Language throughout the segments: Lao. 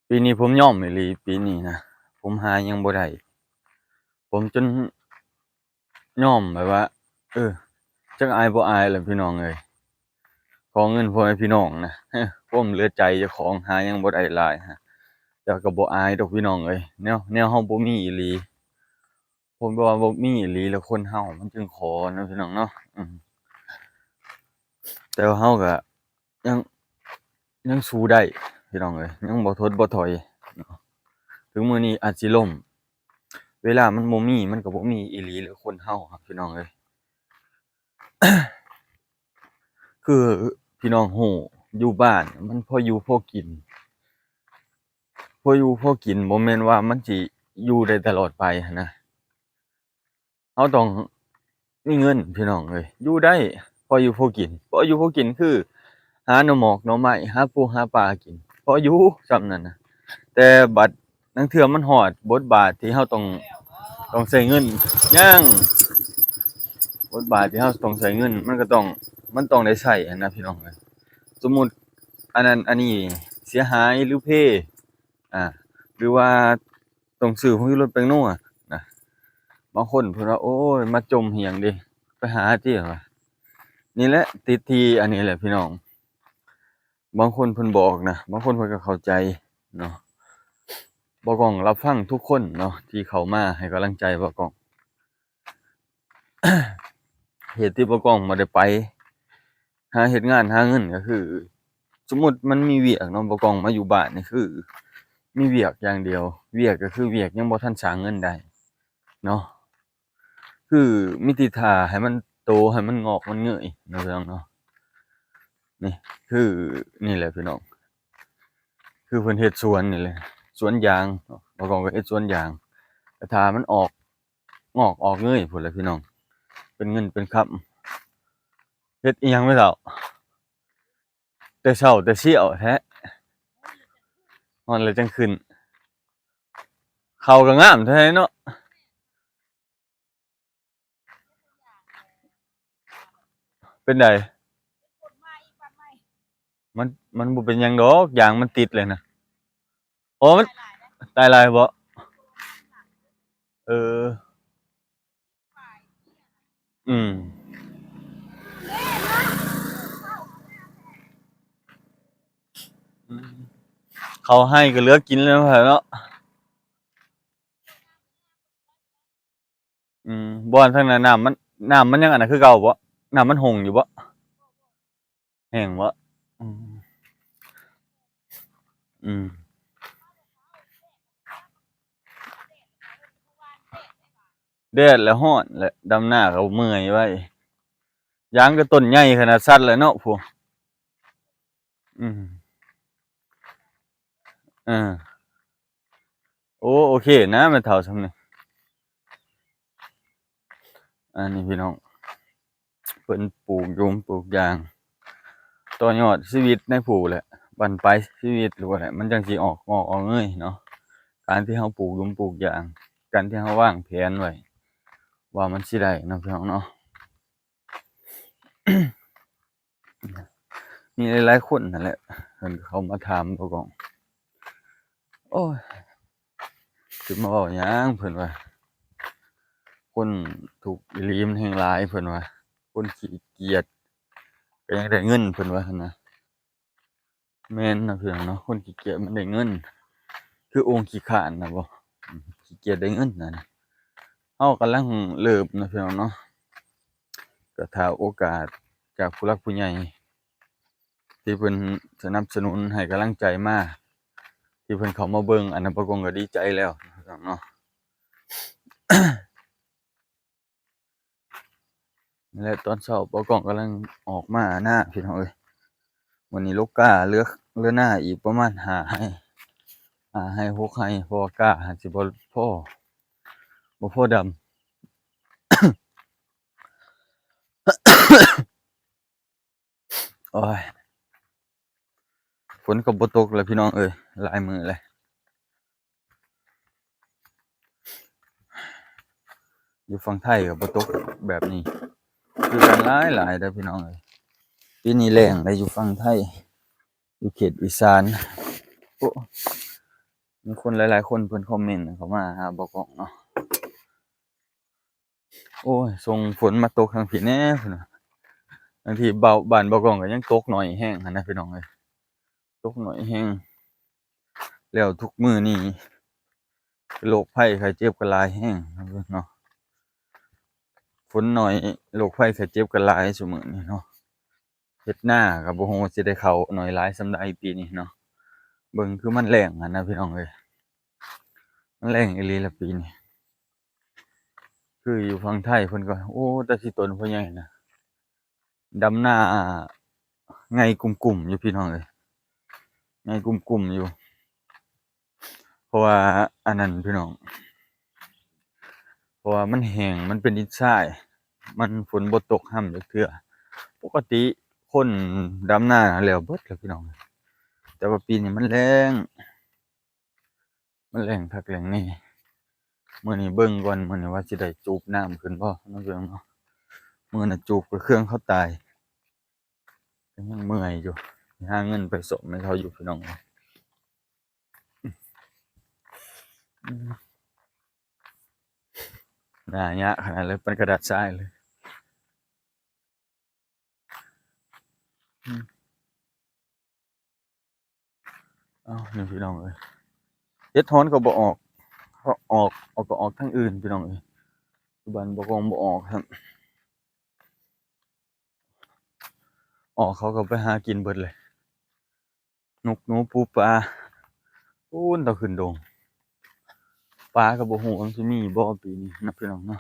ປີນີ້ຜົມຍອມອີ່ຫຼີ ປີນີ້ນະ ຜົມຫາຫຍັງບໍ່ໄດ້ ຜົມຈົນຍອມແບບວ່າ ເອີ ຈັກອາຍບໍ່ອາຍແຫຼະພີ່ນ້ອງເອີຍ. ຂໍເງິນພໍ່ແມ່ພີ່ນ້ອງນະ ຄວາມເຫຼືອໃຈເຈົ້າຂອງ ຫາຫຍັງບໍ່ໄດ້ຫຼາຍ ແຕ່ກໍບໍ່ອາຍດອກພີ່ນ້ອງເອີຍ ແນວ ແນວເຮົາບໍ່ມີອີ່ຫຼີ. ເພາະວ່າບໍ່ມີອີ່ຫຼີແລ້ວ ຄົນເຮົາມັນຈຶ່ງຂໍເນາະພີ່ນ້ອງເນາະ. ອືມ ແຕ່ວ່າເຮົາກະຍັງ ຍັງສູ້ໄດ້ພີ່ນ້ອງເອີຍ ຍັງບໍ່ທົດບໍ່ຖອຍເນາະ. ເຖິງມື້ນີ້ອາດຊິລົ້ມ ເວລາມັນບໍ່ມີ ມັນກໍບໍ່ມີອີ່ຫຼີແຫຼະ ຄົນເຮົາຫັ້ນພີ່ນ້ອງເອີຍ. ຄືພີ່ນ້ອງຮູ້ ຢູ່ບ້ານມັນພໍຢູ່ພໍກິນ ພໍຢູ່ພໍກິນ ບໍ່ແມ່ນວ່າມັນຊິຢູ່ໄດ້ຕະຫຼອດໄປຫັ້ນນະ. ເຮົາຕ້ອງມີເງິນພີ່ນ້ອງເອີຍ ຢູ່ໄດ້ ພໍຢູ່ພໍກິນ ພໍຢູ່ພໍກິນ ຄືຫາໜໍ່ໝອກໜໍ່ໄມ້ ຫາປູຫາປາກິນ ພໍຢູ່ສ່ຳນັ້ນນະ. ແຕ່ບັດ ລາງເທື່ອມັນຮອດບົດບາດທີ່ເຮົາຕ້ອງ ຕ້ອງໃຊ້ເງິນ ຍັງ ບົດບາດທີ່ເຮົາຕ້ອງໃຊ້ເງິນ ມັນກໍຕ້ອງ ມັນຕ້ອງໄດ້ໃຊ້ຫັ້ນນະພີ່ນ້ອງເອີຍ. ສົມມຸດອັນນັ້ນອັນນີ້ເສຍຫາຍ ຫຼື ເພ ອາ ຫຼືວ່າຕ້ອງຊື້ຜົງຊູລົດແປ້ງນົວນະ ບາງຄົນເພິ່ນວ່າ ໂອ້ຍ ມາຈົ່ມເຮັດຫຍັງເດ ໄປຫາຕິວ່າ. ນີ້ແຫຼະ ຕິດທີ່ອັນນີ້ແຫຼະພີ່ນ້ອງ. ບາງຄົນເພິ່ນບອກນະ ບາງຄົນເພິ່ນກໍເຂົ້າໃຈເນາະ. ບ່າວກ້ອງຮັບຟັງທຸກຄົນເນາະ ທີ່ເຂົ້າມາໃຫ້ກຳລັງໃຈບ່າວກ້ອງ. ເຫດທີ່ບ່າວກ້ອງບໍ່ໄດ້ໄປຫາເຮັດງານຫາເງິນ ກໍຄື ສົມມຸດມັນມີວຽກເນາະ ບ່າວກ້ອງມາຢູ່ບ້ານນີ້ ຄືມີວຽກຢ່າງດຽວ ວຽກກໍຄືວຽກຍັງບໍ່ທັນສ້າງເງິນໄດ້ເນາະ. ຄືມີແຕ່ຖ້າໃຫ້ມັນໂຕ ໃຫ້ມັນງອກມັນເງີຍເນາະພີ່ນ້ອງເນາະ. ນີ້ຄື ນີ້ແຫຼະພີ່ນ້ອງ ຄືເພິ່ນເຮັດສວນນີ້ແຫຼະ ສວນຢາງເນາະ. ບ່າວກ້ອງກໍເຮັດສວນຢາງ ກໍຖ້າມັນອອກ ງອກອອກເງີຍພຸ້ນແຫຼະພີ່ນ້ອງ ເປັນເງິນເປັນຄຳ. ເຮັດອີ່ຫຍັງແມ່ເຖົ້າ? ແຕ່ເຊົ້າແຕ່ຊຽວແທ້ ນອນແລ້ວຈັ່ງຂຶ້ນ. ເຂົ້າກໍງາມແທ້ເນາະ. ເປັນໃດ? ມັນ ມັນບໍ່ເປັນຫຍັງດອກ ຢາງມັນຕິດແລ້ວນະ. ໂອ້ ມັນຕາຍຫຼາຍບໍ? ເອີ ອືມ ເຂົ້າໄຮ່ກໍເຫຼືອກິນແລ້ວເນາະ. ອືມ ບ່ອນທາງນັ້ນນ້ຳມັນ ນ້ຳມັນຍັງອັນນັ້ນຄືເກົ່າບໍ? ນ້ຳມັນຫົ່ງຢູ່ບໍ? ແຫ້ງບໍ? ອືມ ອືມ ແດດແລ້ວຮ້ອນແຫຼະ ດຳນາກໍເມື່ອຍໄວ ຢາງກໍຕົ້ນໃຫຍ່ຂະໜາດສັດແຫຼະເນາະ ພວກ ອືມ ເອີ ໂອ້ ໂອເຄນະ ແມ່ເຖົ້າຊ່ຳນີ້. ອັນນີ້ພີ່ນ້ອງ ເພິ່ນປູກຢູມປູກຢາງ ຕໍ່ຍອດຊີວິດໃນຜູ້ແຫຼະ ບັ້ນປາຍຊີວິດ ຫຼືວ່າແຫຼະ ມັນຈັ່ງຊິອອກງອກອອກເງີຍເນາະ. ການທີ່ເຮົາປູກຢູມປູກຢາງ ການທີ່ເຮົາວາງແຜນໄວ້ວ່າມັນຊິໄດ້ເນາະ ພີ່ນ້ອງເນາະ. ມີຫຼາຍໆຄົນຫັ້ນແຫຼະ ເພິ່ນກໍເຂົ້າມາຖາມບ່າວກ້ອງ ໂອ້ຍ ຊິມາເວົ້າຫຍັງ ເພິ່ນວ່າ ຄົນທຸກອີ່ຫຼີມັນແຮ່ງຫຼາຍ ເພິ່ນວ່າ ຄົນຂີ້ກຽດກໍຍັງໄດ້ເງິນ ເພິ່ນວ່າຫັ້ນນະ. ແມ່ນນະພີ່ນ້ອງເນາະ ຄົນຂີ້ກຽດມັນໄດ້ເງິນ ຄືອົງຂີ້ຄ້ານນະບໍ ອືມ ຂີ້ກຽດໄດ້ເງິນນະ. ເຮົາກຳລັງເລີ່ມນະພີ່ນ້ອງເນາະ ກໍຖ້າໂອກາດຈາກຜູ້ຫຼັກຜູ້ໃຫຍ່ ທີ່ເພິ່ນສະໜັບສະໜູນໃຫ້ກຳລັງໃຈມາ ທີ່ເພິ່ນເຂົ້າມາເບິ່ງ ອັນນັ້ນປາກົງກໍດີໃຈແລ້ວເນາະ. ແລະ ຕອນເຊົ້າປາກອງກຳລັງອອກມານາພີ່ນ້ອງເອີຍ. ມື້ນີ້ລົກກ້າເຫຼືອ ເຫຼືອນາອີກປະມານຫ້າໄຮ່ ຫ້າໄຮ່ຫົກໄຮ່ ເພາະວ່າກ້າຫັ້ນຊິບໍ່ພໍ ບໍ່ພໍດຳ. ໂອ້ຍ ຝົນກໍບໍ່ຕົກແລ້ວພີ່ນ້ອງເອີຍ ຫຼາຍມື້ແລ້ວ. ຢູ່ຝັ່ງໄທກໍບໍ່ຕົກແບບນີ້ຄືກັນຫຼາຍໆເດີພີ່ນ້ອງເອີຍ. ປີນີ້ແລ້ງໄດ໋ຢູ່ຝັ່ງໄທ ຢູ່ເຂດອີສານ. ໂອ້ ມີຄົນຫຼາຍໆຄົນເພິ່ນຄອມເມັນເຂົ້າມາຫາບໍ່ກ້ອງເນາະ. ໂອ້ຍ ສົ່ງຝົນມາຕົກທາງພີ້ແດ່ພຸ້ນນະ. ບາງທີເບົາ ບ້ານບໍ່ກ້ອງກໍຍັງຕົກໜ້ອຍແຮງຫັ້ນນະພີ່ນ້ອງເອີຍ, ຕົກໜ້ອຍແຮງ. ແລ້ວທຸກມື້ນີ້ໂລກໄພໄຂ້ເຈັບກໍຫຼາຍແຮງເນາະ, ຝົນໜ້ອຍໂລກໄພໄຂ້ເຈັບກໍຫຼາຍຊຸມື້ນີ້ເນາະ. ເຮັດນາກໍບໍ່ຮູ້ວ່າຊິໄດ້ເຂົ້າໜ້ອຍຫຼາຍສ່ຳໃດປີນີ້ເນາະ. ເບິ່ງຄືມັນແລ້ງຫັ້ນນະພີ່ນ້ອງເອີຍ, ມັນແລ້ງອີ່ຫຼີລະປີນີ້. ຄືຢູ່ຝັ່ງໄທເພິ່ນກໍ ໂອ້ ແຕ່ຊິຕົນພໍ່ໃຫຍ່ນະ ດຳນາໄງ່ກຸ້ມໆຢູ່ພີ່ນ້ອງເອີຍ, ໄງ່ກຸ້ມໆຢູ່. ເພາະວ່າອັນນັ້ນພີ່ນ້ອງ, ເພາະວ່າມັນແຫ້ງ ມັນເປັນດິນຊາຍ, ມັນ ຝົນບໍ່ຕົກຮ່ຳຈັກເທື່ອ. ປົກກະຕິຄົນດຳນາແລ້ວເບິດລະພີ່ນ້ອງ, ແຕ່ວ່າປີນີ້ມັນແລ້ງ, ມັນແລ້ງຄັກແລ້ງແນ່. ມື້ນີ້ເບິ່ງກ່ອນ, ມື້ນີ້ວ່າຊິໄດ້ຈູບນ້ຳຂຶ້ນບໍ່ເນາະພີ່ນ້ອງເນາະ. ມື້ນັ້ນຈູບກໍເຄື່ອງເຂົາຕາຍ, ກໍຍັງເມື່ອຍຢູ່, ຫາເງິນໄປສ້ອມໃຫ້ເຂົາຢູ່ພີ່ນ້ອງ. ໜ້າຍາກຂະໜາດເລີຍ, ປັນກະດາດຊາຍເລີຍ. ເອົາ ນີ້ພີ່ນ້ອງເອີຍ, ເຫັດຮອນກໍບໍ່ອອກ, ເຂົາອອກ ອອກ ກໍອອກທາງອື່ນພີ່ນ້ອງເອີຍ. ຢູ່ບ້ານບໍ່ກອງບໍ່ອອກຄັບ, ອອກເຂົາກໍໄປຫາກິນເບິດເລີຍ. ນົກໜູປູປາ ປູນຕາຂຶ້ນດົງ. ປາກໍບໍ່ຮູ້ວ່າມັນຊິມີບໍ່ປີນີ້ນະພີ່ນ້ອງເນາະ.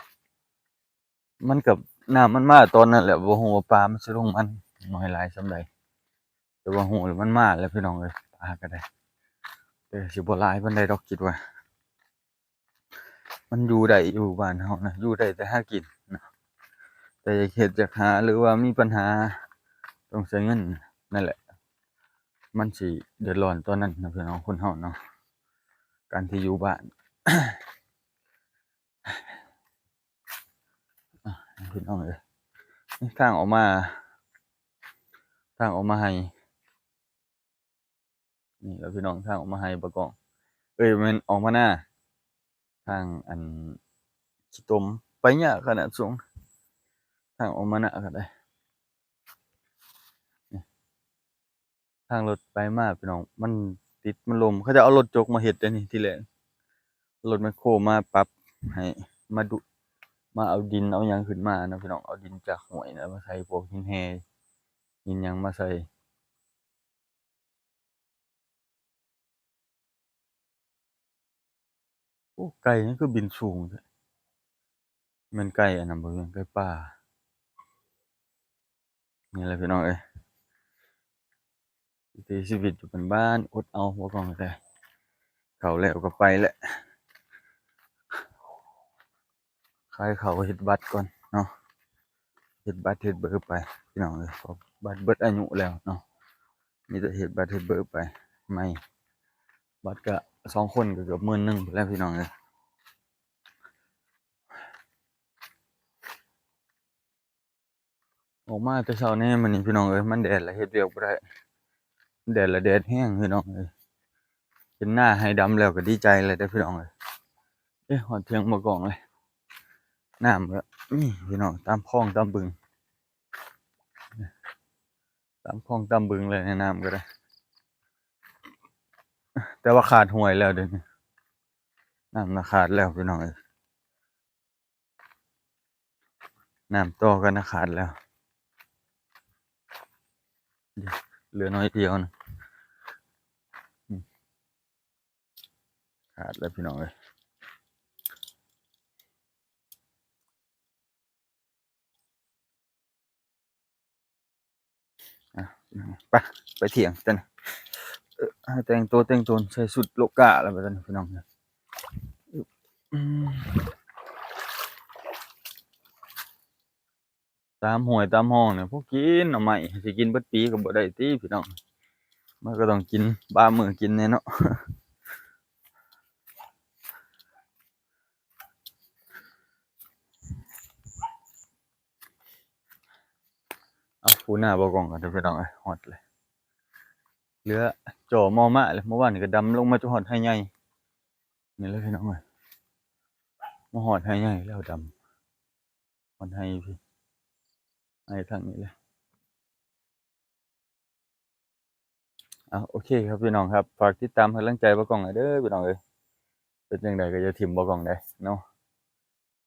ມັນກໍ ນ້ຳມັນມາຕອນນັ້ນແຫຼະ, ບໍ່ຮູ້ວ່າປາມັນຊິລົງມາໜ້ອຍຫຼາຍສ່ຳໃດ, ແຕ່ວ່າຮູ້ແລ້ວມັນມາແລ້ວພີ່ນ້ອງເອີຍ. ປາກໍໄດ້ ແຕ່ຊິບໍ່ຫຼາຍປານໃດດອກ, ຄິດວ່າ ມັນຢູ່ໄດ້ຢູ່ບ້ານເຮົານະ, ຢູ່ໄດ້ແຕ່ຫາກິນນະ, ແຕ່ຢາກເຮັດຢາກຫາ ຫຼືວ່າມີປັນຫາຕ້ອງໃຊ້ເງິນ ນັ້ນແຫຼະ ມັນຊິເດືອດຮ້ອນຕອນນັ້ນນະພີ່ນ້ອງ, ຄົນເຮົາເນາະ, ການທີ່ຢູ່ບ້ານ. ອາ ພີ່ນ້ອງເອີຍ, ນີ້ທາງອອກມາ ທາງອອກມາໄຮ່. ນີ້ລະພີ່ນ້ອງ, ທາງອອກມາໄຮ່ປາກອງ, ເອີຍ ແມ່ນອອກມານາ. ທາງອັນຂີ້ຕົມ ໄປຍາກຂະໜາດສູງ, ທາງອອກມານາກໍໄດ້. ນີ້ ທາງລົດໄປມາພີ່ນ້ອງ, ມັນຕິດ ມັນລົມ. ເຂົາເຈົ້າເອົາລົດຈົກມາເຮັດເດ້ນີ້ ທີແລກ, ລົດແມັກໂຄມາປັບໃຫ້ ມາດຸ ມາເອົາດິນເອົາຫຍັງຂຶ້ນມານະພີ່ນ້ອງ, ເອົາດິນຈາກຫ້ວຍນະ ມາໃສ່ພວກຫີນແຮ່ ຫີນຫຍັງມາໃສ່. ໂອ້ ໄກ່ມັນຄືບິນສູງແທ້, ແມ່ນໄກ່ອັນນັ້ນບໍ່ ແມ່ນໄກ່ປ່າ. ນີ້ແຫຼະພີ່ນ້ອງເອີຍ, ວິຖີຊີວິດຢູ່ເປັນບ້ານ ອົດເອົາ ບໍ່ຕ້ອງແຕ່ ເຂົ້າແລ້ວກໍໄປແຫຼະ. ຂາຍເຂົ້າເຮັດບັດກ່ອນເນາະ, ເຮັດບັດເຮັດເບີໄປພີ່ນ້ອງເອີຍ, ເພາະບັດເບິດອາຍຸແລ້ວເນາະ, ມີແຕ່ເຮັດບັດເຮັດເບີໄປໃໝ່. ບັດກະສອງຄົນກໍເກືອບໝື່ນໜຶ່ງພຸ້ນແຫຼະພີ່ນ້ອງເອີຍ. ອອກມາແຕ່ເຊົ້າແດ່ມື້ນີ້ພີ່ນ້ອງເອີຍ, ມັນແດດລະເຮັດວຽກບໍ່ໄດ້, ແດດລະແດດແຮງພີ່ນ້ອງເອີຍ. ເຫັນນາໄຮ່ດຳແລ້ວກໍດີໃຈແລ້ວເດີ້ພີ່ນ້ອງເອີຍ. ເອີ ຮອດທຽງບໍ່ກອງເລີຍ, ນ້ຳກໍມີພີ່ນ້ອງ, ຕາມຄອງຕາມບຶງ, ຕາມຄອງຕາມບຶງເລີຍ ນ້ຳກໍໄດ້. ແຕ່ວ່າຂາດຫ້ວຍແລ້ວເດນີ້, ນ້ຳນະຂາດແລ້ວພີ່ນ້ອງເອີຍ. ນ້ຳຕໍ່ກັນນະຂາດແລ້ວ, ເຫຼືອໜ້ອຍດຽວນະ, ອືມ ຂາດແລ້ວພີ່ນ້ອງເອີຍ. ອະ ໄປ ໄປຖຽງກັນ. ເອີ ແຕ່ງໂຕແຕ່ງຕົນ ໃສ່ຊຸດໂລກາແລ້ວບັດນີ້ພີ່ນ້ອງ. ອືມ ຕາມຫ້ວຍຕາມຮ່ອງນີ້ ພໍກິນໜໍ່ໄມ້ ຊິກິນເບິດປີກໍບໍ່ໄດ້ຕິພີ່ນ້ອງ, ມັນກໍຕ້ອງກິນບາງມື້ກິນແດ່ເນາະ. ເອົາ ປູໜ້າບໍ່ກ້ອງກັນເດີ້ພີ່ນ້ອງເອີຍ, ຮອດເລີຍ. ເຫຼືອຈໍ່ມໍມາເລີຍ, ເມື່ອວານນີ້ກໍດຳລົງມາຈົນຮອດໄຮ່ໃຫຍ່, ນີ້ແຫຼະພີ່ນ້ອງເອີຍ ມາຮອດໄຮ່ໃຫຍ່ແລ້ວດຳ ຮອດໄຮ່ພີ້ ໄຮ່ທາງນີ້ແຫຼະ. ເອົາ ໂອເຄຄັບພີ່ນ້ອງຄັບ ຝາກຕິດຕາມໃຫ້ກຳລັງໃຈບ່າວກ້ອງແດ່ເດີພີ່ນ້ອງເອີຍ ເປັນຈັ່ງໃດກໍຢ່າຖິ້ມບ່າວກ້ອງເດີເນາະ.